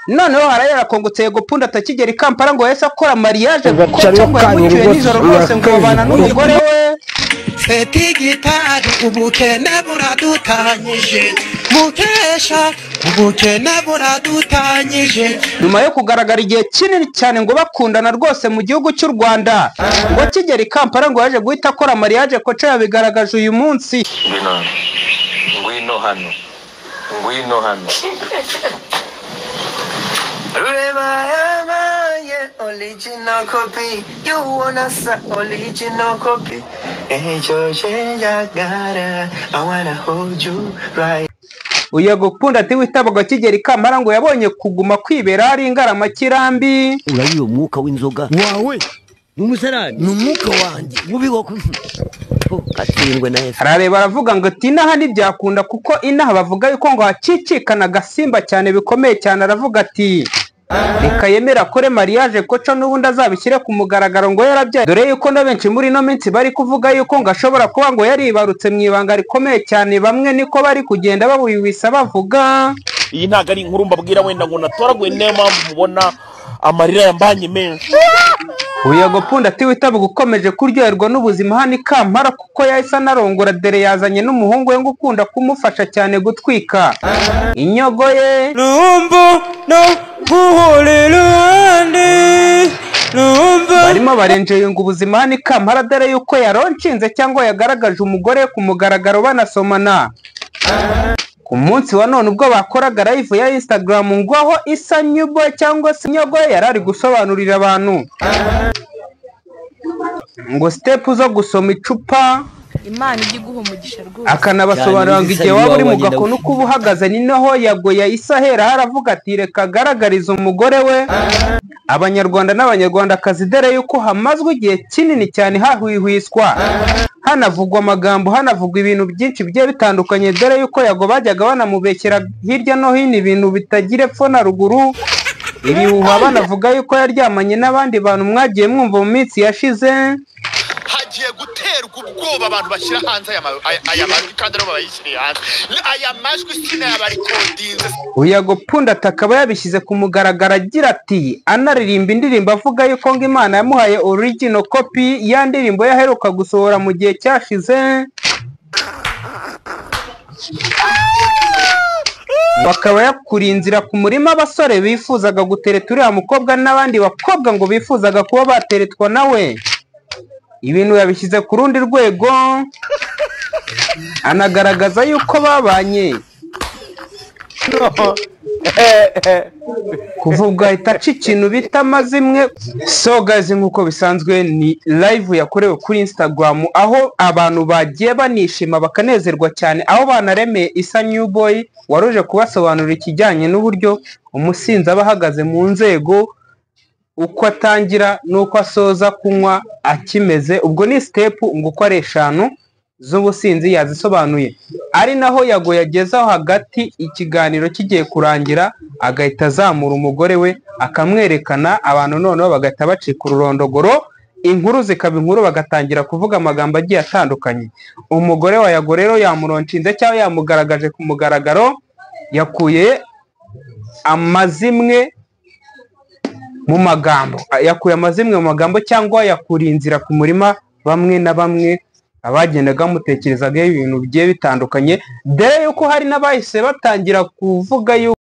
Noneho harayarakongotse Yago Punda atakigera i Kampala ngo yahise akora mariage kuko ngo yamucyuye nijoro rwose ngo babana n'umugore we. Feti gitari ubukene buradutanyije mukesha ubukene buradutanyije. Nyuma yo kugaragara igihe kinini cyane ngo bakundana rwose mu gihugu cy'u Rwanda, ngo akigera i Kampala ngo yaje guhita akora mariage koca yabigaragaje uyu munsi. Ngwino ngwino hano ngwino hano. Original copy, you wanna say original copy. I wanna hold you right. Yago Punda ati witabaga akigera i Kampala ngo yabonye kuguma kwibera ari ingaramakirambi. Urabiye umwuka w'inzoga wawe n'umusarani ni umwuka wanjye mubi wo katsindwe na Yesu. Arareba aravuga ngo ati inaha ntibyakunda kuko inaha bavuga yuko ngo hakicikana agasimba cyane bikomeye cyane. Aravuga ati reka yemera akore mariage koca n'ubundi azabishyire ku mugaragaro ngo yarabyaye, dore yuko na benshi muri ino minsi bari kuvuga yuko ngo ashobora kuba ngo yaribarutse mu ibanga rikomeye cyane. Bamwe niko bari kugenda bawiwisa bavuga. Iyi ntago ari inkuru mbabwira wenda ngo natoraguye, niyo mpamvu mubona amarira yambanye menshi. Yago Punda ati witabaga ukomeje kuryoherwa n'ubuzima hano i Kampala kuko yahise anarongora dore yazanye n'umuhungu we ngo ukunda kumufasha cyane gutwika inyogo ye. Barimo barenjeyunga ubuzima hano i Kampala dore yuko yaronshinze cyangwa yagaragaje umugore ku mugaragaro banasomana. Ku munsi wa none ubwo bakoraga live ya Instagram ngo aho Isa New Boy cyangwa se Nyogo yari ari gusobanurira abantu ngo step zo gusoma icupa, Imana ijye iguha umugisha rwose, akanabasobanurira ngo igihe waba uri mu gakono uko uba uhagaze ni naho Yago yahise ahera aravuga ati reka agaragariza umugore we Abanyarwanda n'Abanyarwandakazi dore yuko hamazwe igihe kinini cyane hahwihwiswa hanavugwa amagambo hanavugwa ibintu byinshi bigiye bitandukanye, dore yuko Yago bajyaga banamubekera hirya no hino ibintu bitagira epfo na ruguru, ibihuha banavuga yuko yaryamanye n'abandi bantu mwagiye mwumva mu minsi yashize. Hagiye guterwa ubwoba abantu bashyira hanze aya majwi kandi aribo bayishyiriye hanze, aya majwi sinayabarekodinze. Yago Punda akaba yabishyize ku mugaragaro agira ati anaririmba indirimbo avuga yuko ngo Imana yamuhaye original copy ya ndirimbo yaheruka gusohora mu gihe cyashize, bakaba yakuriye inzira ku murima abasore bifuzaga gutereta uriya mukobwa n'abandi bakobwa ngo bifuzaga kuba bateretwa nawe. Ibintu yabishyize ku rundi rwego anagaragaza yuko babanye kuva ubwo ahita aca ikintu bita amazimwe. So guys, nk'uko bisanzwe ni live yakorewe kuri Instagram aho abantu bagiye banishima bakanezerwa cyane, aho banaremeye Isa New Boy waruje kubasobanurira ikijyanye n'uburyo umusinzi aba ahagaze mu nzego, uko atangira n'uko asoza kunywa akimeze. Ubwo ni step ngo uko ari 5 z'ubusinzi yazisobanuye, ari naho Yago yagezaho hagati ikiganiro kigiye kurangira agahita azamura umugore we akamwerekana, abantu noneho bagahita bacika ururondogoro, inkuru zikaba inkuru, bagatangira kuvuga amagambo agiye atandukanye. Umugore wa Yago rero yamuronshinze cyangwa yamugaragaje ku mugaragaro, yakuye amazimwe mu magambo, yakuye amazimwe mu magambo cyangwa yakuriye inzira ku murima bamwe na bamwe abagendaga bamutekerezagaho ibintu bigiye bitandukanye, dore yuko hari n'abahise batangira kuvuga yuko